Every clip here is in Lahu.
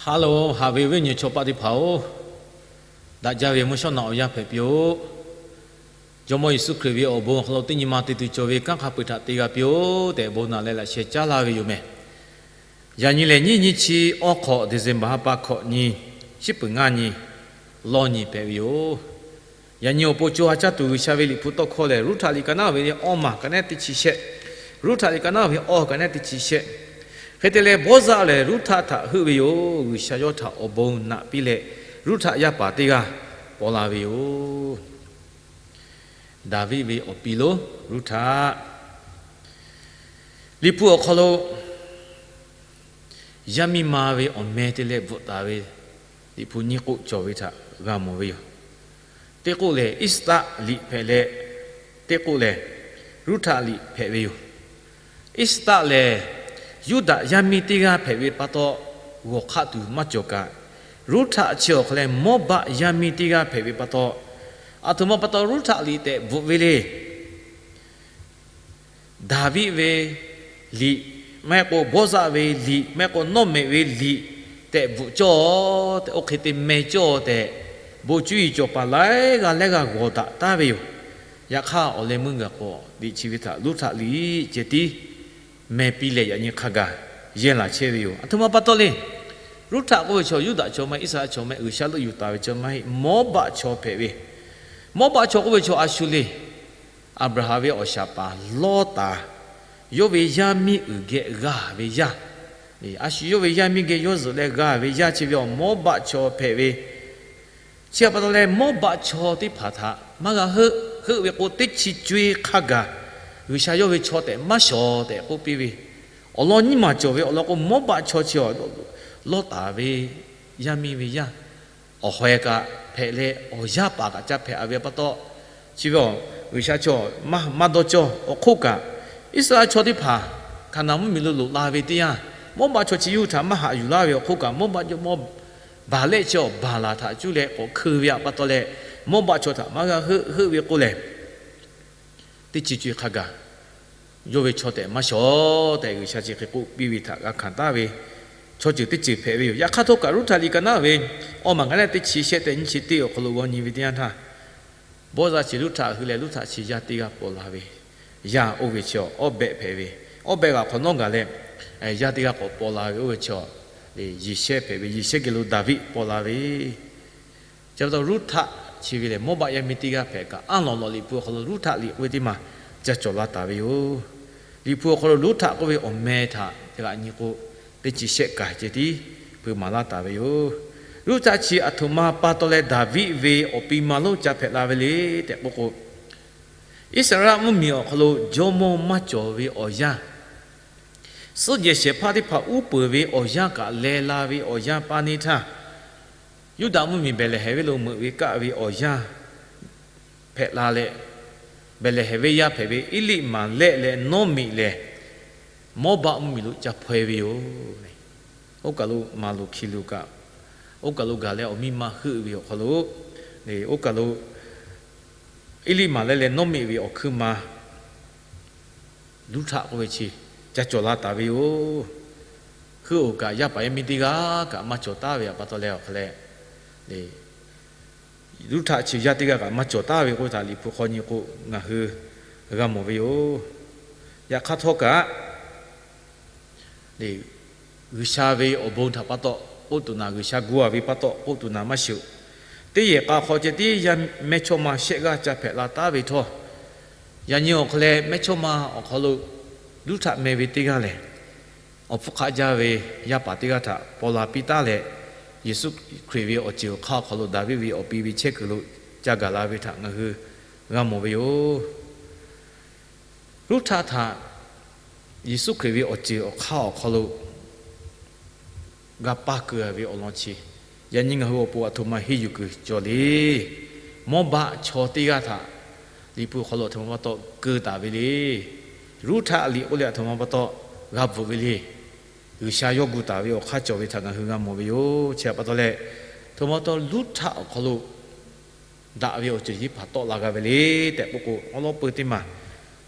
Ha loˬ, haꞈ ve awˬ viˉ awˬ nyi chaw paˆ teˇ hpaˍ-oˬ, daꞈ jaˇ ve mvuhˇ shawˉ naꞈ awˬ yanˇ hpehꞈ piˇ-oˆ. Jawˇmawˇ Yeˍsuˆ Hkriꞈ ve awˬ bon awˬ hk'aw lo teˇ nyi ma te tuˬ cawˬ ve kanˉ hk'a peu-eˬ htaꞈ te g'a piˇ-oˆ tehꞈ, bon naꞈ leh laꞈ sheh caˉ laˇ ve yoˬ mehˬ. Yaꞈ nyi lehˬ, nyiˇ nyiˇ chi awˇ hk'awꞈ December ha pa hkawꞈ nyi, shiˉ peuˬ ngaˇ nyi, lawˇ nyi hpehꞈ ve yoˬ. Yaꞈ nyi awˬ pon co ha caˇ tuˬ G'uiˬsha ve Liꞈ hpu tawˇ hkawˇ lehˬ, Ruˇhtaꞈ liꞈ ka naˉ ve awˇ maˬ ka nehˉ teˇ chi shehˆ, Ruˇhtaꞈ liꞈ ka naˉ ve awˇ ka nehˉ teˇ chi shehˆ. Hk'e te leh, Bawˇzaˆ lehˬ Ruˇhtaꞈ htaꞈ heuˆ ve yoˬ. G'uiˬsha yawˇ htaꞈ awˬ bon naꞈ piˇ leh, Ruˇhtaꞈ yaˇ paˍ teˇ g'aˇ paw la ve yoˬ. Daˍviˆ ve awˬ pi lonˉ Ruˇhtaꞈ. Liꞈ hpu awˬ hk'aw lo yaˇ miˇ ma ve awˬ meh te leh bvuhꞈ taˍ ve Liꞈ hpu nyiˇ k'oˆ cawˬ ve htaꞈ g'a mawˬ ve yoˬ. Teˇ k'oˆ lehˬ, Iˉsaˍtaˆ liꞈ hpehꞈ leh, teˇ k'oˆ lehˬ, Ruˇhtaꞈ liꞈ hpehꞈ ve yoˬ. Iˉsaˍtaˆ lehˬ, Yuˇdaꞈ yaˇ miˇ teˇ g'aˇ hpehꞈ ve pa taw, g'awˬ hk'aˆ tuˬ maˇ cawˬ kaꞈ, Ruˇhtaꞈ chi awˬ hk'aw leh Mawˇbaˆ yaˇ miˇ teˇ g'aˇ hpehꞈ ve pa taw, aˬ htoꞈ ma pa taw Ruˇhtaꞈ liꞈ tehꞈ bvuhꞈ ve le. Daˍviˆ ve liꞈ, maˇ heˆ k'o Bawˇzaˆ ve liꞈ, maˇ heˆ k'o Nawˇmeꞈ ve liꞈ tehꞈ bvuhꞈ cawˇ tehꞈ, oˇ hk'e te meh cawˇ tehꞈ, bon cuˇ yiˍ cawˬ paˍ laiˉ g'aˇ lehˉ g'a g'awˬ daꞈ taˉ ve yoˬ. Yaꞈ hk'aˇ, awˬ leh meuˇ gaˬ k'awꞈ liꞈ chi ve htaꞈ Ruˇhtaꞈ liꞈ ceh tiˉ meh piˇ leh, yaꞈ nyi hk'a gaˬ yehˇ laˬ chehˇ ve yoˬ. Aˬ htoꞈ ma pa taw le. Ruˇhtaꞈ k'oˆ ve chaw Yuˇdaꞈ chaw maˇ heˆ, Iˉsaˍreˍlaˆ chaw maˇ heˆ, G'uiˬsha leuˆ yuˬ taˍ ve chaw maˇ heˆ, Mawˇbaˆ chaw hpehꞈ ve. Mawˇbaˆ chaw k'oˆ ve chaw a shu le. Aˍbraˍhanˍ ve awˬ shaˍ paˍ Lawˇtaˍ, yawˇ ve yaˇ miˇ uiˍ geh g'a ve yaˇ, a shu yawˇ ve yaˇ miˇ geh yawˇ zuhꞈ leh g'a ve yaˇ chi ve awˬ Mawˇbaˆ chaw hpehꞈ ve. Chi htaꞈ pa taw leh, Mawˇbaˆ chaw teˇ hpaˍ htaꞈ maˇ g'a heuˆ, heuˆ ve k'o, teˇ chi co-e hk'a gaˬ G'uiˬsha yawˇ ve chaw tehꞈ maˇ shawˍ tehꞈ k'oˆ piˇ ve. Awˬ lawn nyiˇ maˬ cawˬ ve awˬ lawn k'o, Mawˇbaˆ chaw chi awˬ Lawˇtaˍ ve yaˇ miˇ ve yaˇ awˬ haweh kaꞈ hpehꞈ leh, awˬ yaˇ paˍ kaꞈ ca hpehꞈ a ve pa taw, chi ve awˬ G'uiˬsha chaw maˇ dawˇ cawˇ. Awˬ hk'oˆ kaꞈ, Iˉsaˍreˍlaˆ chaw teˇ hpaˍ Hkaˍnanˍ mvuhˇmiˬ lo loꞈ la ve teˇ yanˇ, Mawˇbaˆ chaw chi yawˇ hui htaꞈ maˇ haꞈ yuˬ laˇ ve awˬ hk'oˆ kaꞈ, Mawˇbaˆ jawˇmawˇ Baˍleˆ chi awˬ Baˍlaˍ htaꞈ cuˇ leh k'awꞈ hkeu ve pa taw leh, Mawˇbaˆ chaw htaꞈ maˇ g'a heuˆ, heuˆ ve k'o lehˬ, teˇ chi co-e hk'a gaˬ yawˇ ve chaw tehꞈ maˇ shawˍ tehꞈ, G'uiˬsha chi hk'e k'oˆ piˇ ve htaꞈ g'a hkanˍ taˍ ve chaw ceuˬ teˇ ceuˬ hpehꞈ ve yoˬ. Yaꞈ hk'aˇ htawˇ kaꞈ, Ruˇhtaꞈ liꞈ ka naˉ ve awˇ maˬ ka nehˉ teˇ chi shehˆ tehꞈ nyiˇ chi teˇ awˬ hk'aw lo g'aw nyi ve teˇ yanˇ htaˇ, Bawˇzaˆ chi Ruˇhtaꞈ heuˆ leh, Ruˇhtaꞈ chi yaˇ teˇ g'aˇ paw la ve. Yaˇ oˇ ve chi awˇ behˆ hpehꞈ ve. Awˇ behˆ g'a hk'awꞈ nawˉ gaˬ leh, yaˇ teˇ g'aˇ k'awꞈ paw la ve. Oˇ ve chi Yeˍsehˇ hpehꞈ ve. Yeˍsehˇ geh lo Daˍviˆ paw la ve. Chi pa taw, Ruˇhtaꞈ chi ve lehˬ, Mawˇbaˆ yaˇ miˇ teˇ g'aˇ hpehꞈ kaꞈ, aˉ lawˬ lawˬ Liꞈ hpu awˬ hk'aw lo Ruˇhtaꞈ liꞈ k'oˆ ve teˇ maˬ ca cawˬ la taˍ ve yoˬ. Liꞈ hpu awˬ hk'aw lo Ruˇhtaꞈ k'oˆ ve awˬ meh htaꞈ teˇ g'aꞈ nyi k'o, teˇ chi shehˆ kaꞈ ceh tiˉ peu maˍ laˇ taˍ ve yoˬ. Ruˇhtaꞈ chi aˬ htoꞈ ma pa taw leh Daˍviˆ ve awˬ pi ma lonˉ ca hpehꞈ la ve le tehꞈ k'oˆ k'o, Iˉsaˍreˍlaˆ mvuhˇmiˬ awˬ hk'aw lo jawˇmawˇ maˇ cawˬ ve awˬ yanˇ, suhˉ jehˬ shehˍ hpaˇ teˇ hpaˍ uˉ peunˍ ve awˬ yanˇ kaꞈ leh la ve awˬ yanˇ pa neˇ htaˇ, Yuˇdaꞈ mvuhˇmiˬ Behˍlehˍhehnˍ venˇ lo meuꞈ ve kaˆ ve awˬ yanˇ hpehꞈ la leh, Behˍlehˍhehnˍ venˇ yaˇ hpehꞈ ve Eˇliˆmaˍlehˆ leh Nawˉmiꞈ lehˬ, Mawˇbaˆ mvuhˇmiˬ lo ca hpaw-e ve yoˬ. Oˇ kaˬ lo maˍ loˬ hkiˬ loˬ kaꞈ, oˇ kaˬ lo gaˬ leh awˬ miˇ ma heuˆ ve awˬ hk'aw lo, oˇ kaˬ lo Eˇliˆmaˍlehˆ leh Nawˉmiꞈ ve awˬ hkui ma Ruˇhtaꞈ k'oˆ ve chi ca cawˬ la taˍ ve yoˬ. Heuˆ-oˬ kaꞈ, yaˇ paˍ yaˇ miˇ teˇ g'aˇ kaꞈ maˇ cawˬ taˍ ve pa taw leh awˬ hk'a leh, Ruˇhtaꞈ chi yaˇ teˇ g'aˇ kaꞈ maˇ cawˬ taˍ ve k'oˆ ve htaꞈ Liꞈ hpu hk'aw nyi k'o, ngaˬ hui g'a mawˬ ve yoˬ. Yaꞈ hk'aˇ htawˇ kaꞈ, G'uiˬsha ve awˬ bon htaꞈ pa taw k'oˆ tuˬ naˍ, G'uiˬsha gu-a ve pa taw k'oˆ tuˬ naˍ maˇ shiˍ-oˬ. Teˇ yehˬ k'a hk'aw ceh tiˉ yaˇ mehˇchawˇma shehˆ g'aˇ ca hpehꞈ la taˉ ve htawˇ, yaꞈ nyi awˬ hk'a leh mehˇchawˇma awˬ hk'aw lo Ruˇhtaꞈ meh ve teˇ g'aˇ lehˬ, awˬ hpfuhˇ hk'aˆ jaˇ ve yaˇ paˍ teˇ g'aˇ htaꞈ paw la piˇ taˉ leh, Yeˍsuˆ Hkriꞈ ve awˬ ceuˬ awˬ hk'aˇ awˬ hk'aw lo Daˍviˆ ve awˬ pi ve chehˇ kuiˬ lo ca gaˬ la ve htaꞈ ngaˬ hui g'a mawˬ ve yoˬ. Ruˇhtaꞈ htaꞈ Yeˍsuˆ Hkriꞈ ve awˬ ceuˬ awˬ hk'aˇ awˬ hk'aw lo g'a paˇ keu-a ve awˬ lawn chi, yaꞈ nyi ngaˬ hui awˬ pon aˬ htoꞈ ma henˇ yuˬ kuiˬ cawˬ le. Mawˇbaˆ chaw teˇ g'aˇ htaꞈ Liꞈ hpu hk'aw lo aˬ htoꞈ ma pa taw keu taˍ ve le. Ruˇhtaꞈ liꞈ k'oˆ leh aˬ htoꞈ ma pa taw g'a bvuhꞈ ve le. G'uiˬsha yawˇ gu taˍ ve awˬ hk'aˇ cawˬ ve htaꞈ ngaˬ hui g'a mawˬ ve yoˬ. Chi htaꞈ pa taw leh, aˬ htoꞈ ma pa taw Ruˇhtaꞈ awˬ hk'aw lo daꞈ ve awˬ ceuˬ yeˇ hpaˍ tawˆ la g'a ve le tehꞈ k'oˆ k'o, awˉ lawˉ peu teˇ maˬ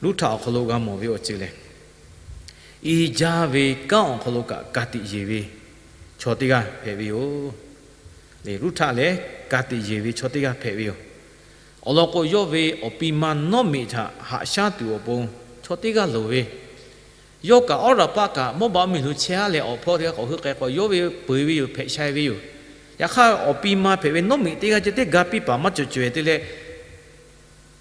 Ruˇhtaꞈ awˬ hk'aw lo g'a mawˬ ve awˬ ceuˬ lehˬ, i jaˇ ve kanˉ awˬ hk'aw lo kaꞈ ka tiꞈ yeˬ ve, chaw teˇ g'aˇ hpehꞈ ve yoˬ. Ruˉhtaˆ lehˬ ka tiꞈ yeˬ ve chaw teˇ g'aˇ hpehꞈ ve yoˬ. Awˬ lawn k'o, yawˇ ve awˬ pi ma nawˉ meꞈ htaꞈ haꞈ shaˉ tuˬ awˬ pon chaw teˇ g'aˇ loˍ ve, yawˇ kaꞈ awˉ laˬ paˆ kaꞈ mawˇ baˆ mvuhˇmiˬ lo chehˇ haˉ leh awˬ hpawˇ teˇ g'aˇ k'awꞈ heuˆ k'ai k'o, yawˇ ve peuˬ ve yoˬ, hpehꞈ shai ve yoˬ. Yaꞈ hk'aˇ, awˬ pi ma hpehꞈ ve nawˉ meꞈ teˇ g'aˇ ceh teˇ ga piˇ paˍ maˇ cawˬ cawehˬ te leh,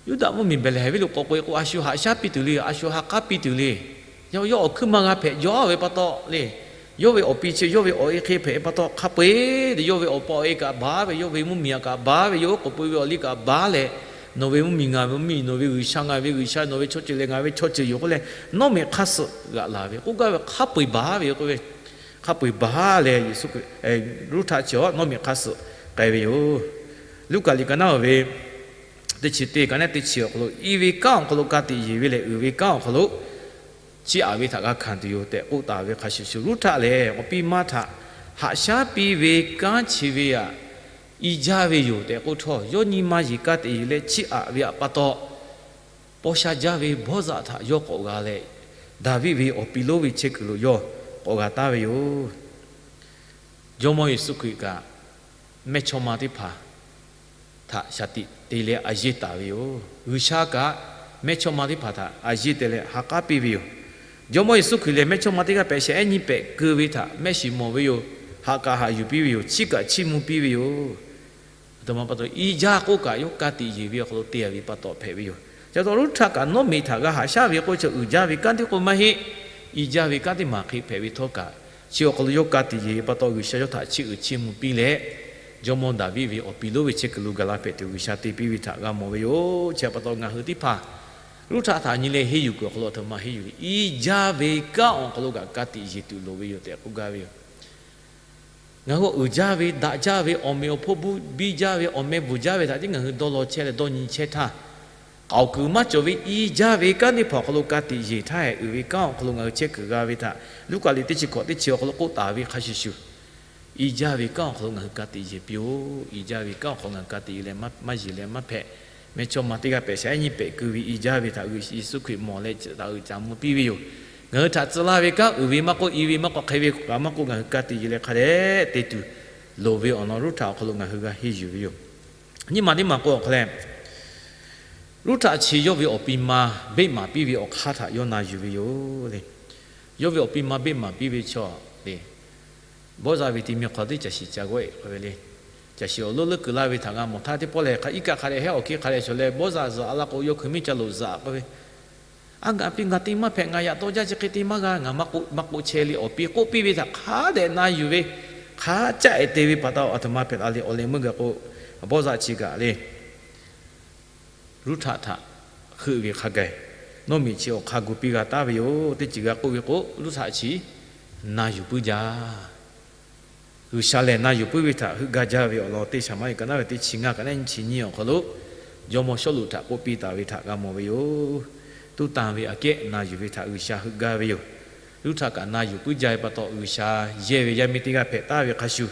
Yuˇdaꞈ mvuhˇmiˬ Behˍlehˍhehnˍ venˇ lo k'awꞈ k'oꞈ-e k'o, a shu haꞈ shaˉ piˇ tuˬ le, a shu ha k'aˉ piˇ tuˬ le. Yawˇ awˬ hkuiˉ ma g'a hpehꞈ jaw ve pa taw le, yawˇ ve awˬ pi chi, yawˇ ve awˬ e hk'e hpehꞈ pa taw hk'a peu-eˬ, yawˇ ve awˬ pa awˬ e kaꞈ baˬ ve, yawˇ ve mvuhˇmiˬ kaꞈ baˬ ve, yawˇ k'oꞈ pui ve awˬ liˇ kaꞈ baˬ leh, nawˬ ve mvuhˇmiˬ ngaˬ ve mvuhˇmiˬ, nawˬ ve G'uiˬsha ngaˬ ve G'uiˬsha, nawˬ ve chaw ceuˬ lehˬ ngaˬ ve chaw ceuˬ yoˬ k'oˆ leh, nawˉ meꞈ hk'aˇ suh g'aꞈ laˬ ve k'oˆ gaˇ ve hk'a peu-eˬ baˬ ve yoˬ k'oˆ ve, hk'a peu-eˬ baˬ leh Yeˍsuˆ Hkriꞈ, Ruˉhtaˆ chi nawˉ meꞈ hk'aˇ suh k'ai ve yoˬ. Luˉkaꞈ liꞈ ka naˉ-oˬ ve teˇ chi teˇ ka naˉ teˇ chi awˬ hk'aw lo, i ve kanˉ awˬ hk'aw lo ka tiꞈ yeˬ ve lehˬ, uiˍ ve kanˉ awˬ hk'aw lo chiˇ aꞈ ve htaꞈ g'a hkanˍ tuˬ yoˬ tehꞈ k'oˆ taˍ ve hk'a shuˍ shuˍ, Ruˉhtaˆ lehˬ awˬ pi ma htaꞈ haꞈ shaˉ piˇ ve kanˉ chi ve aꞈ, i jaˇ ve yoˬ tehꞈ k'oˆ htawˇ, yawˇ nyi ma yeˬ ka tiꞈ yeˬ leh chiˇ aꞈ ve aꞈ pa taw, paw sha jaˇ ve Bawˇzaꞈ htaꞈ yawˇ k'awꞈ g'a leh, Daˍviˆ ve awˬ pi lonˉ ve chehˇ kuiˬ lo yawˇ k'awꞈ g'a taˍ ve yoˬ. Jawˇmawˇ Yeˍsuˆ Hkriꞈ kaꞈ mehˇchawˇma teˇ hpaˍ htaꞈ shaˍ tiꞈ te leh a yeˇ taˍ ve yoˬ. G'uiˬsha kaꞈ mehˇchawˇma teˇ hpaˍ htaꞈ a yeˇ te leh ha k'aˉ piˇ ve yoˬ. Jawˇmawˇ Yeˍsuˆ Hkriꞈ lehˬ mehˇchawˇma teˇ g'aˇ hpehꞈ shehˍ ehˉ nyiˇ pehꞈ keu ve htaꞈ mehˆ shiˍ mawˬ ve yoˬ. Haꞈ kaꞈ haꞈ yuˬ piˇ ve yoˬ. Chiˇ kaꞈ chiˇ mvuh piˇ ve yoˬ. Aˬ htoꞈ ma pa taw, i jaˇ k'oˆ kaꞈ yawˇ ka tiꞈ yeˬ ve awˬ hk'aw lo te-a ve pa taw hpehꞈ ve yoˬ. Chi pa taw Ruˉhtaˆ kaꞈ nawˉ meꞈ htaꞈ g'a haꞈ shaˉ ve k'oˆ ve chi uiˍ jaˇ ve kanˉ teˇ k'oˆ maˇ heˆ. I jaˇ ve kanˉ teˇ maˬ hk'e hpehꞈ ve htawˇ kaꞈ, chi awˬ hk'aw lo yawˇ ka tiꞈ yeˬ ve pa taw G'uiˬsha yawˇ htaꞈ chiˇ uiˍ chiˇ mvuh piˇ leh, Jawˇmawˇ Daˍviˆ ve awˬ pi lonˉ ve chehˇ kuiˬ lo gaˬ la hpehꞈ tuˬ G'uiˬsha te piˇ ve htaꞈ g'a mawˬ ve yoˬ. Chi pa taw ngaˬ hui teˇ hpaˍ Ruˉhtaˆ htaꞈ nyi leh henˇ yuˬ kuiˬ awˬ hk'aw lo aˬ htoꞈ ma henˇ yuˬ le. I jaˇ ve kanˉ awˬ hk'aw lo kaꞈ ka tiꞈ yeˬ tuˬ loˍ ve yoˬ tehꞈ k'oˆ gaˇ ve yoˬ. Ngaˬ hui uiˍ jaˇ ve, daꞈ jaˇ ve, awˬ meꞈ awˬ hponˇ biˇ jaˇ ve, awˬ meh bvuhˬ jaˇ ve htaꞈ tiˉ ngaˬ hui dawˇ law chehˇ leh dawˇ nyi chehˇ htaˇ, k'aoˍ kuiˬ maˇ cawˬ ve i jaˇ ve kanˉ teˇ hpaˍ awˬ hk'aw lo ka tiꞈ yeˬ htaˇ, uiˍ ve kanˉ awˬ hk'aw lo ngaˬ hui chehˇ kuiˬ g'a ve htaꞈ Luˉkaꞈ liꞈ teˇ chi hkawꞈ teˇ chi awˬ hk'aw lo k'oˆ taˍ ve hk'a shuˍ shuˍ, i jaˇ ve kanˉ awˬ hk'aw lo ngaˬ hui ka tiꞈ yeˬ piˇ-oˆ. I jaˇ ve kanˉ awˬ hk'aw lo ngaˬ hui ka tiꞈ yeˬ leh maˇ yeˬ leh maˇ hpehꞈ. Mehˇchawˇma teˇ g'aˇ hpehꞈ shehˍ ehˉ nyiˇ pehꞈ keu ve i jaˇ ve htaꞈ Yeˍsuˆ Hkriꞈ mawˬ leh taˍ uiˍ caˍ mvuh piˇ ve yoˬ. Ngaˬ hui htaꞈ tcuh laˇ ve kanˉ uiˍ ve maˇ k'oˆ, i ve maˇ k'oˆ, hk'e ve kaꞈ maˇ k'oˆ, ngaˬ hui ka tiꞈ yeˬ leh hk'a dehꞈ te tuˬ loˍ ve awˬ lawn Ruˉhtaˆ awˬ hk'aw lo ngaˬ hui g'a henˇ yuˬ ve yoˬ. Nyiˇ maˬ teˇ maˬ k'o awˬ hk'aw leh, Ruˉhtaˆ chi yawˇ ve awˬ pi ma beˆ maˍ piˇ ve awˬ hk'aˇ htaꞈ yawˇ na yuˬ ve yoˬ le. Yawˇ ve awˬ pi ma beˆ maˍ piˇ ve chaw le, Bawˇzaꞈ ve ti mi hk'aw teˇ caˬ shiˍ ca g'awˆ-e k'oˆ ve le. Caˬ shiˍ awˬ leuˉ leuˉ keu laˇ ve htaꞈ g'a mawˬ htaˇ teˇ pawˆ lehˬ, hk'a iˉ kaˆ hk'a dehꞈ hehˉ awˬ hkiˇ hk'a dehꞈ shawˍ leh, Bawˇzaꞈ zuhꞈ a la k'o, yawˇ hkui miˇ ca loˍ zuhꞈ k'oˆ ve, A ngaˬ pi ngaˬ te maˇ hpehꞈ, ngaˬ yaꞈ taw jaˇ chi hk'e te maˇ g'a, ngaˬ maˇ k'oˆ, maˇ k'oˆ chehˇ le. Awˬ pi k'oˆ piˇ ve htaꞈ hk'a dehꞈ na yuˬ ve, hk'a caˆ-e te ve pa taw, aˬ htoꞈ ma hpehꞈ la le. Awˬ leh meuˇ gaˬ k'o, Bawˇzaꞈ chi kaꞈ le, Ruˉhtaˆ htaꞈ heuˆ ve hk'a gaˬ, nawˇ miˬ chi awˬ hk'a gu piˇ g'a taˍ ve yoˬ. Teˇ ceuˬ g'a k'oˆ ve k'o, Ruˉhtaˆ chi na yuˬ puiˉ jaˇ. G'uiˬsha lehˬ na yuˬ puiˉ ve htaꞈ heuˆ gaˇ jaˇ ve awˬ lawn teˇ Shaˍmaˍriˆ ka naˉ ve teˇ chi ngaˇ ka naˉ nyiˇ chi nyiˇ awˬ hk'aw lo, jawˇmawˇ Sawˉluꞈ htaꞈ k'oˆ piˇ taˍ ve htaꞈ g'a mawˬ ve yoˬ. Tuˉ tanˇ ve aꞈ kehˉ na yuˬ ve htaꞈ G'uiˬsha heuˆ gaˇ ve yoˬ. Ruˉhtaˆ kaꞈ na yuˬ puiˉ jaˇ ve pa taw, G'uiˬsha yehˇ ve yaˇ miˇ teˇ g'aˇ hpehꞈ taˍ ve hk'a shuˍ,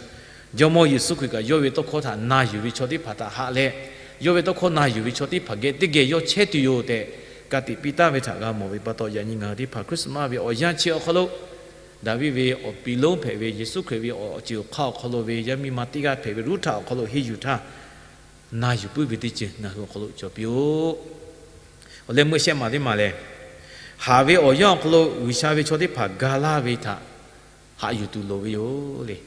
Jawˇmawˇ Yeˍsuˆ Hkriꞈ kaꞈ yawˇ ve tawˇ hkawˇ htaꞈ na yuˬ ve chaw teˇ hpaˍ htaꞈ haꞈ leh, yawˇ ve tawˇ hkawˇ na yuˬ ve chaw teˇ hpaˍ geh teˇ geh yawˇ chehˇ tuˬ yoˬ tehꞈ ka tiꞈ piˇ taˍ ve htaꞈ g'a mawˬ ve pa taw, yaꞈ nyi ngaˬ hui teˇ hpaˍ Christmas ve awˬ yanˇ chi awˬ hk'aw lo, Daˍviˆ ve awˬ pi lonˉ hpehꞈ ve Yeˍsuˆ Hkriꞈ ve awˬ ceuˬ awˬ hk'aˇ awˬ hk'aw lo ve yaˇ miˇ ma teˇ g'aˇ hpehꞈ ve Ruˉhtaˆ awˬ hk'aw lo henˇ yuˬ htaˇ, na yuˬ puiˉ ve teˇ ceuˬ ngaˬ hui awˬ hk'aw lo cawˬ piˇ-oˆ. Awˬ leh meuˇ shehˆ maˬ teˇ maˬ lehˬ, haˍ ve awˬ yanˇ awˬ hk'aw lo G'uiˬsha ve chaw teˇ hpaˍ ga laˇ ve htaꞈ haꞈ yuˬ tuˬ loˍ ve yoˬ le.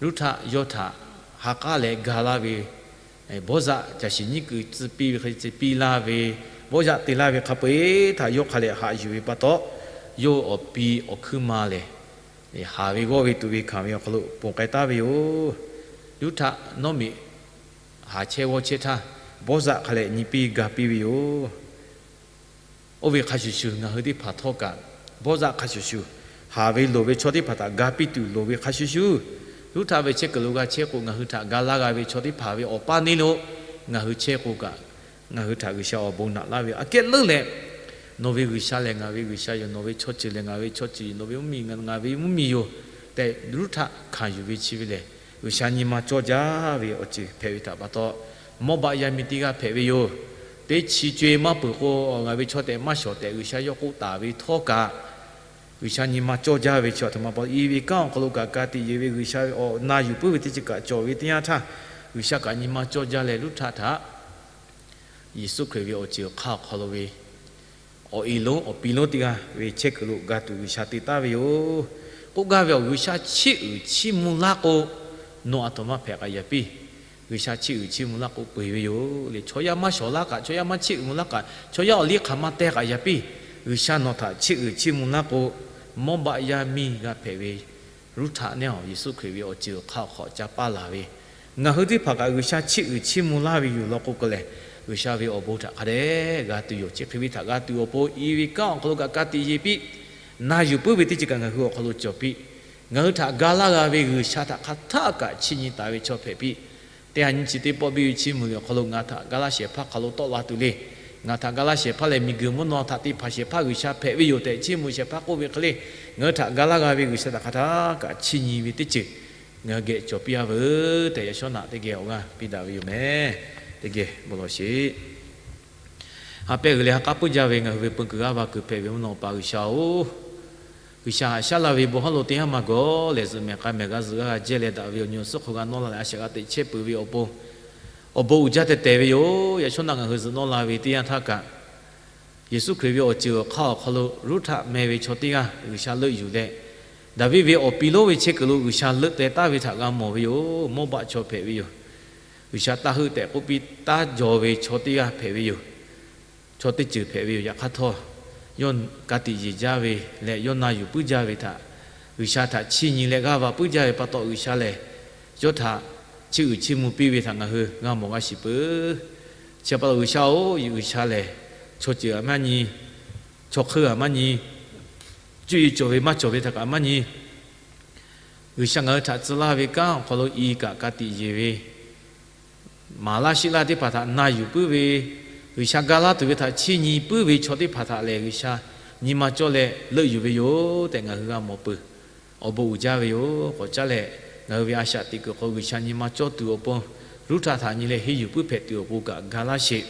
Ruˉhtaˆ yawˇ htaꞈ ha k'aˉ leh ga laˇ ve, Bawˇzaˆ caˬ shiˍ nyiˉ keu tcuh piˇ ve hk'e tcuh piˇ laˇ ve, Bawˇzaˆ te laˇ ve hk'a peu-eˬ htaꞈ yawˇ hk'a leh haꞈ yuˬ ve pa taw, yawˇ awˬ pi awˬ hkuiˉ ma lehˬ, haˍ ve g'awˇ ve tuꞈ ve hkanˍ ve awˬ hk'aw lo ponˬ k'ai taˍ ve yoˬ. Ruˉhtaˆ nawˉ miꞈ haˍ chehˇ g'awˇ chehˇ htaˇ, Bawˇzaˆ hk'a leh nyi piˇ ga piˇ ve yoˬ. Oˇ ve hk'a shuˍ shuˍ, ngaˬ hui teˇ hpaˍ htawˇ kaꞈ, Bawˇzaˆ hk'a shuˍ shuˍ, haˍ ve loˍ ve chaw teˇ hpaˍ htaꞈ ga piˇ tuˬ loˍ ve hk'a shuˍ shuˍ, Ruˉhtaˆ ve chehˇ kuiˬ lo g'a chehˇ k'o, ngaˬ hui htaꞈ ga laˇ g'a ve chaw teˇ hpaˍ ve awˬ paˇ neˇ lo ngaˬ hui chehˇ k'o kaꞈ, ngaˬ hui htaꞈ G'uiˬsha awˬ bon naꞈ laˇ ve aꞈ kehˉ leuˉ leh, nawˬ ve G'uiˬsha lehˬ ngaˬ ve G'uiˬsha yoˬ, nawˬ ve chaw ceuˬ lehˬ ngaˬ ve chaw ceuˬ yoˬ, nawˬ ve mvuhˇmiˬ ngaˬ ve mvuhˇmiˬ yoˬ tehꞈ, Ruˉhtaˆ hkanˍ yuˬ ve chi ve lehˬ, G'uiˬsha nyi ma cawˇ jaˇ ve awˬ ceuˬ hpehꞈ ve htaꞈ pa taw, Mawˇbaˆ yaˇ miˇ teˇ g'aˇ hpehꞈ ve yoˬ. Teˇ chi co-e maˇ peuˬ k'o, ngaˬ ve chaw tehꞈ maˇ shawˍ tehꞈ G'uiˬsha yawˇ k'oˆ taˍ ve htawˇ kaꞈ, G'uiˬsha nyi ma cawˇ jaˇ ve chi aˬ htoꞈ ma pa taw, i ve kanˉ awˬ hk'aw lo kaꞈ ka tiꞈ yeˬ ve G'uiˬsha ve awˬ na yuˬ puiˉ ve teˇ ceuˬ kaꞈ cawˬ ve teˇ yanˇ htaˇ, G'uiˬsha kaꞈ nyi ma cawˇ jaˇ leh, Ruˉhtaˆ htaꞈ Yeˍsuˆ Hkriꞈ ve awˬ ceuˬ awˬ hk'aˇ awˬ hk'aw lo ve awˬ e lonˉ awˬ pi lonˉ teˇ g'aˇ ve chehˇ kuiˬ lo ga tuˬ G'uiˬsha te taˍ ve yoˬ. K'oˆ gaˇ ve awˬ, G'uiˬsha chiˇ uiˍ chiˇ mvuh laˇ k'o, nawˬ aˬ htoꞈ ma hpehꞈ k'aꞈ yaꞈ piˇ. G'uiˬsha chiˇ uiˍ chiˇ mvuh laˇ k'o peu eˬ ve yoˬ le. Chaw yaˇ maˇ shawˍ laˇ kaꞈ, chaw yaˇ maˇ chiˇ uiˍ mvuh laˇ kaꞈ, chaw yaˇ awˬ liˇ hk'aˬ maˇ teh k'aꞈ yaꞈ piˇ. G'uiˬsha nawˬ htaꞈ chiˇ uiˍ chiˇ mvuh laˇ k'o, mawˇ baˆ yaˇ miˇ g'a hpehꞈ ve Ruˉhtaˆ neˇ awˬ, Yeˍsuˆ Hkriꞈ ve awˬ ceuˬ awˬ hk'aˇ awˬ hk'aw ca paˇ laˬ ve, ngaˬ hui teˇ hpaˍ kaꞈ G'uiˬsha chiˇ uiˍ chiˇ mvuh laˇ ve yoˬ law k'o, ka lehˬ G'uiˬsha ve awˬ bon htaꞈ hk'a dehꞈ g'a tuˬ yoˬ. Chi hk'e ve htaꞈ g'a tuˬ awˬ pon, i ve kanˉ awˬ hk'aw lo kaꞈ ka tiꞈ yeˬ piˇ. Na yuˬ puiˉ ve teˇ ceuˬ kaꞈ ngaˬ hui awˬ hk'aw lo cawˬ piˇ. Ngaˬ hui htaꞈ ga laˇ g'a ve G'uiˬsha htaꞈ hk'aˬ htaˆ kaꞈ chiˇ nyi taˍ ve chaw hpehꞈ piˇ. Teˇ ha nyi chi teˇ pawˆ biˇ ve chiˇ mvuh ve awˬ hk'aw lo, ngaˬ htaꞈ ga laˇ shehˍ hpaˇ hk'aˬ lo tawˆ la tuˬ le. Ngaˬ htaꞈ ga laˇ shehˍ hpaˇ lehˬ, miˬguiˬ mvuhˇ naw htaꞈ te hpanˍ shehˍ hpaˇ G'uiˬsha hpehꞈ ve yoˬ tehꞈ, chiˇ mvuh shehˍ hpaˇ k'oˆ ve hk'e le, ngaˬ hui htaꞈ ga laˇ g'a ve G'uiˬsha htaꞈ hk'aˬ htaˆ kaꞈ chiˇ nyi ve teˇ ceuˬ ngaˬ hui geh cawˬ piˇ a veuˬ tehꞈ, yaꞈ shawˉ naꞈ teˇ geh awˬ g'aˇ piˇ daꞈ ve yoˬ meh. Teˇ geh bon lawˬ sheˍ. Ha pehˇ g'uiˬ leh ha k'aˉ puiˉ jaˇ ve ngaˬ hui ve peu kuiˬ g'aˇ va kuiˬ hpehꞈ ve mvuhˇ naw pa G'uiˬsha-oˬ, G'uiˬsha haꞈ shaˉ laˇ ve bon hawˉ lo teˇ haˉ maˇ gawˬ lehˬ, zuhꞈ mehˍ k'a mehˍ g'a zuhꞈ g'aˇ g'a jehˇ leh daꞈ ve awˬ nyi awˬ suhˉ hk'aw g'a nawˇ la leh, a shaꞈ g'a teꞈ chehˇ peuˬ ve awˬ pon awˬ bon uiˍ jaˇ tehꞈ tehˬ ve yoˬ. Yaꞈ shawˉ naꞈ ngaˬ hui zuhꞈ nawˇ la ve teˇ yanˇ htaˇ kaꞈ, Yeˍsuˆ Hkriꞈ ve awˬ ceuˬ awˬ hk'aˇ awˬ hk'aw lo Ruˉhtaˆ meh ve chaw teˇ g'aˇ G'uiˬsha leuˆ yuˬ leh, Daˍviˆ ve awˬ pi lonˉ ve chehˇ kuiˬ lo G'uiˬsha leuˆ teh taˍ ve htaꞈ g'a mawˬ ve yoˬ. Mawˇ baˆ chaw hpehꞈ ve yoˬ. G'uiˬsha taˇ heuˆ tehꞈ k'oˆ piˇ taˇ jaw ve chaw teˇ g'aˇ hpehꞈ ve yoˬ. Chaw teˇ ceuˬ hpehꞈ ve yoˬ. Yaꞈ hk'aˇ htawˇ, yawˇ ka tiꞈ yeˬ jaˇ ve leh yawˇ na yuˬ puiˉ jaˇ ve htaꞈ G'uiˬsha htaꞈ chiˇ nyi leh g'aˇ va puiˉ jaˇ ve pa taw, G'uiˬsha lehˬ yawˇ htaꞈ chiˇ uiˍ chiˇ mvuh piˇ ve htaꞈ ngaˬ hui g'a mawˬ g'a shiˍ peuˬ. Chi pa taw G'uiˬsha-oˬ, G'uiˬsha lehˬ chaw ceuˬ aꞈ maˇ nyi, chaw hk'eunˇ aꞈ maˇ nyi, cuˇ yiˍ cawˬ ve maˇ cawˬ ve htaꞈ kaꞈ maˇ nyi. G'uiˬsha ngaˬ hui htaꞈ tcuh laˇ ve kanˉ awˬ hk'aw lo i kaꞈ ka tiꞈ yeˬ ve, maˍ laˇ sheˆ laˇ teˇ hpaˍ htaꞈ na yuˬ puiˉ ve, G'uiˬsha ga laˇ tuˬ ve htaꞈ chiˇ nyi puiˉ ve chaw teˇ hpaˍ htaꞈ lehˬ, G'uiˬsha nyi ma cawˇ leh leuˆ yuˬ ve yoˬ tehꞈ ngaˬ hui g'a mawˬ peuˬ. Awˬ bon uiˍ jaˇ ve yoˬ. K'awꞈ caˉ leh, ngaˬ hui ve a shaꞈ teꞈ kuiˬ hk'aw G'uiˬsha nyi ma cawˇ tuˬ awˬ pon, Ruˉhtaˆ htaꞈ nyi leh henˇ yuˬ puiˉ hpehꞈ tuˬ awˬ pon kaꞈ ga laˇ sheˍ.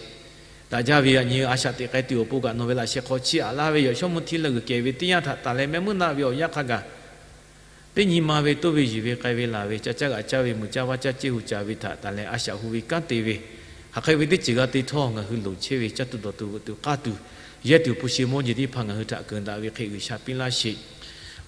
Daꞈ jaˇ ve yaꞈ nyi a shaꞈ teꞈ k'ai tuˬ awˬ pon kaꞈ nawˬ ve laꞈ sheh hk'aw chiˇ aꞈ laˇ ve yoˬ. Shawˉ mvuh hti leuˬ g'uiˬ kehˬ ve teˇ yanˇ htaꞈ tanˬ leh mehˆ muiˉ naˆ ve awˬ yanˇ hk'a gaˬ, teˇ nyi ma ve toˇ ve yuˬ ve k'ai ve laˬ ve, ca caˇ g'aꞈ caˇ ve, muiˬ caˇ vaˇ caˇ ceˇ hu ca ve htaꞈ tanˬ leh a shaꞈ hu ve kanˉ te ve, hk'aˬ hk'e ve teˇ ceuˬ g'a te htawˇ, ngaˬ hui loˍ chehˇ ve caˇ tuˬ dawˬ tuˬ veuꞈ tuˬ k'aˇ tuˬ, yehˇ tuˬ hpu shi mawˇ jeˬ teˇ hpaˍ ngaˬ hui htaꞈ keunˍ daꞈ ve hk'e G'uiˬsha piˇ laˇ sheˍ.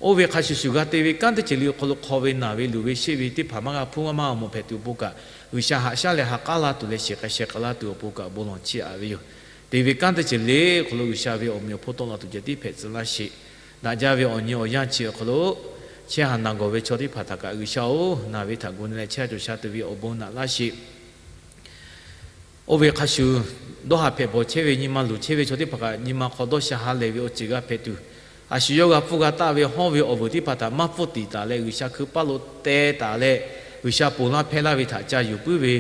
Oˇ ve hk'a shuˍ shuˍ g'a te ve kanˉ teˇ ceuˬ le awˬ hk'aw lo hk'aw ve naˬ ve luˬ ve sheˆ ve teˇ hpaˍ maˇ g'a hpuˇ maˇ maˇ awˬ moˍ hpehꞈ tuˬ awˬ pon kaꞈ, G'uiˬsha haꞈ shaˉ leh ha k'aˉ laˇ tuˬ leh shiˍ k'ai sheh k'ai laˇ tuˬ awˬ pon kaꞈ bon lawˬ chiˇ aꞈ ve yoˬ. Te ve kanˉ teˇ ceuˬ le awˬ hk'aw lo G'uiˬsha ve awˬ meꞈ awˬ hponˇ tawˆ la tuˬ ceh tiˉ hpehꞈ tcuh laˇ sheˍ. Daꞈ jaˇ ve awˬ nyi awˬ yanˇ chi awˬ hk'aw lo, chehˇ haˍ naˬ gawˬ ve chaw teˇ hpaˍ htaꞈ kaꞈ G'uiˬsha-oˬ, naˬ ve htaꞈ gu na leh chehˇ cawˬ sha tuˬ ve awˬ bon naꞈ laˇ sheˍ. Oˇ ve hk'a shuˍ, dawˇ haˍ hpehꞈ bawˬ chehˇ ve nyi ma luˬ chehˇ ve chaw teˇ hpaˍ kaꞈ nyi ma hk'aw dawˇ sha ha lehˬ ve awˬ ceuˬ g'a hpehꞈ tuˬ, a shu yawˇ g'a pfuhˇ g'a taˆ ve hawˇ ve awˬ vuiˬ teˇ hpaˍ htaꞈ maˇ pfuhˇ tiˍ taˍ leh G'uiˬsha hkui paˇ lo teh taˍ leh, G'uiˬsha ponˬ laˇ hpehˇ laˇ ve htaꞈ ca yuˬ puiˉ ve,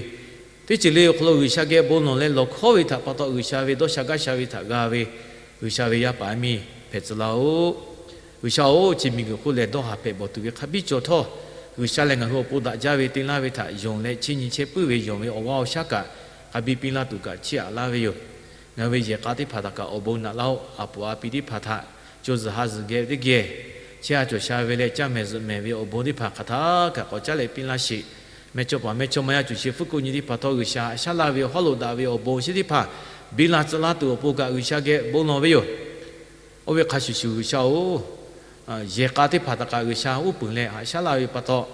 teˇ ceuˬ le awˬ hk'aw lo G'uiˬsha geh bon lawˬ leh lawˬ hkawˉ ve htaꞈ pa taw G'uiˬsha ve dawˇ sha gaˇ sha ve htaꞈ g'a ve, G'uiˬsha ve yaˇ paˍ yaˇ miˇ hpehꞈ tcuh laˇ-oˆ. G'uiˬsha-oˬ, chi miˬguiˬ hk'oˆ lehˬ dawˇ haˍ hpehꞈ bawˬ tuˬ ve hk'a biˇ cawˬ htawˇ, G'uiˬsha lehˬ ngaˬ hui awˬ pon daꞈ jaˇ ve te laˇ ve htaꞈ yonˍ leh chiˇ nyi chehˇ puiˉ ve yonˍ ve awˬ g'aˇ awˬ shaˉ kaꞈ hk'a biˇ piˇ laˇ tuˬ kaꞈ chiˇ aꞈ laˇ ve yoˬ. Ngaˬ hui ve yehˬ k'a teˇ hpaˍ htaꞈ kaꞈ awˬ bon naꞈ laˇ-oˆ. A puˍ a pi teˇ hpaˍ htaꞈ co zuhˬ ha zuhˬ geh teˇ geh chehˇ a cawˬ sha ve leh caˇ mehˍ zuhꞈ mehˍ ve awˬ bon teˇ hpaˍ hk'aˬ htaˇ kaꞈ k'awꞈ caˉ leh piˇ laˇ sheˍ. Mehˇ chawˇ paˍ mehˇ chawˇ ma yaˇ cuˬ sheˍ hpuˉ k'oˆ nyi teˇ hpaˍ htawˇ G'uiˬsha haꞈ shaˉ laˇ ve hawˉ lo daꞈ ve awˬ bon chi teˇ hpaˍ biˇ la tcuh laˇ tuˬ awˬ pon kaꞈ G'uiˬsha geh bon lawˬ ve yoˬ. Oˇ ve hk'a shuˍ shuˍ G'uiˬsha-oˬ, yehˬ k'a teˇ hpaˍ htaꞈ kaꞈ G'uiˬsha uˉ peunˍ leh haꞈ shaˉ laˇ ve pa taw,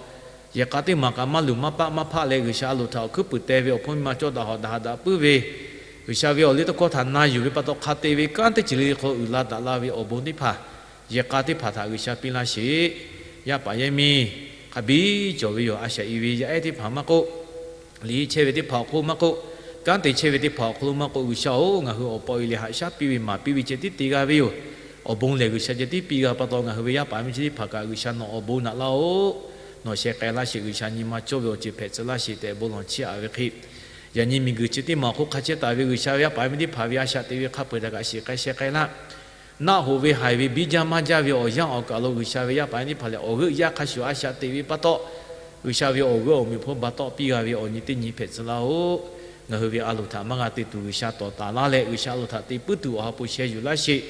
yehˬ k'a teˇ maˬ kaꞈ maˇ luˬ maˇ paˆ maˇ hpaˆ leh G'uiˬsha a loˍ htaꞈ awˬ hkuiˉ puiˍ teh ve awˬ hpon miˇ ma cawˇ daꞈ hawꞈ daꞈ ha daꞈ puiˉ ve, G'uiˬsha ve awˬ liˇ tawˇ hkawˇ htaꞈ na yuˬ ve pa taw hk'a te ve kanˉ teˇ ceuˬ le hk'aw uiˍ la daꞈ la ve awˬ bon teˇ hpaˍ, yehˬ k'a teˇ hpaˍ htaꞈ G'uiˬsha piˇ laˇ sheˍ. Yaˇ paˍ yaˇ miˇ hk'a biˇ cawˬ ve yoˬ. A shaꞈ i ve yaˇ ehˉ teˇ hpaˍ maˇ k'oˆ, liꞈ chehˇ ve teˇ hpaˍ awˬ hk'oˆ maˇ k'oˆ, kanˉ te chehˇ ve teˇ hpaˍ awˬ hk'aw lo maˇ k'oˆ, G'uiˬsha-oˬ, ngaˬ hui awˬ pa awˬ e leh haꞈ shaˉ piˇ ve maˍ piˇ ve ceh tiˉ te g'a ve yoˬ. Awˬ bon lehˬ G'uiˬsha ceh tiˉ piˇ g'a pa taw, ngaˬ hui ve yaˇ paˍ yaˇ miˇ chi teˇ hpaˍ kaꞈ G'uiˬsha nawˬ awˬ bon naꞈ laˇ-oˆ. Nawˬ sheh k'ai laˇ sheˍ. G'uiˬsha nyi ma cawˇ ve awˬ ceuˬ hpehꞈ tcuh laˇ sheˍ tehꞈ bon lawˬ chiˇ aꞈ ve hk'e, yaꞈ nyi miˬguiˬ chi teˇ maˬ awˬ hk'oˆ hk'a chehˇ taˍ ve G'uiˬsha ve yaˇ paˍ yaˇ miˇ teˇ hpaˍ ve a shaꞈ teꞈ ve hk'a peu-eˬ htaꞈ kaꞈ shiˍ k'ai sheh k'ai laˇ. Naˆ hoꞈ ve haiˬ ve biˇ jaˇ maˇ jaˇ ve awˬ yanˇ awˬ kaˬ lo G'uiˬsha ve yaˇ paˍ yaˇ miˇ teˇ hpaˍ lehˬ awˬ g'euˆ yaˇ hk'a shuˍ a shaꞈ teꞈ ve pa taw, G'uiˬsha ve awˬ g'euˆ awˬ meꞈ hpon ba tawˆ piˇ g'a ve awˬ nyi teˇ nyi hpehꞈ tcuh laˇ-oˆ. Ngaˬ hui ve a loˍ htaꞈ maˇ g'a te tuˬ G'uiˬsha tawˍ taˍ laˇ leh G'uiˬsha a loˍ htaꞈ te puiˉ tuˬ awˬ ha hpu sheh yuˬ laˇ sheˍ.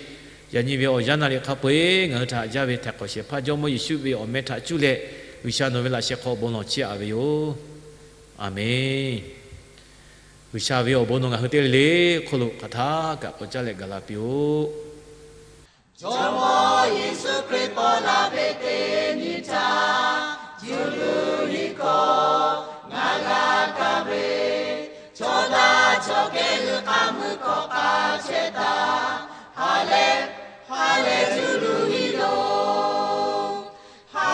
Yaꞈ nyi ve awˬ yanˇ naˆ riˍ hk'a peu-eˬ ngaˬ hui htaꞈ jaˇ ve htaiˍ hk'awꞈ shehˍ hpaˇ Jawˇmawˇ Yeˍsuˆ ve awˬ meh htaꞈ cuˇ leh, G'uiˬsha nawˬ ve laꞈ sheh hk'aw bon lawˬ chiˇ aꞈ ve yoˬ. Aˍmenˍ. G'uiˬsha ve awˬ bon nawˬ ngaˬ hui teˇ g'aˇ le le hk'oˆ lo hk'aˬ htaˇ kaꞈ k'awꞈ caˇ leh gaˬ la piˇ-oˆ. Jawˇmawˇ Yeˍsuˆ Hkriꞈ paw la ve teˇ nyi htaˇ, juˇ luˬ hiˆ hkawˇ ngaˬ g'a kaˇ ve, chaw daꞈ chaw kehˬ hui hk'a mui hkawˇ k'a chehˇ taˍ. Ha lehˬ, ha lehˬ juˇ luˬ hiˆ yoˬ. Ha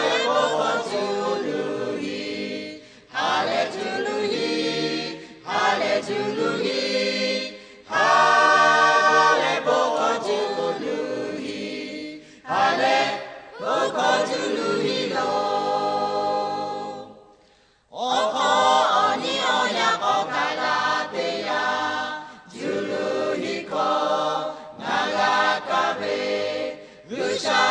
lehˬ bon hkawˇ juˇ luˬ hiˆ. Ha lehˬ juˇ luˬ hiˆ. Ha lehˬ juˇ luˬ hiˆ. Ha lehˬ bon hkawˇ juˇ luˬ hiˆ. Ha lehˬ bon hkawˇ juˇ luˬ hiˆ yoˬ. Awˬ hk'aw awˬ nyi awˬ yaˇ k'awꞈ gaˬ la teˇ yanˇ, juˇ luˬ hiˆ hkawˇ ngaˬ g'a kaˇ ve, G'uiˬsha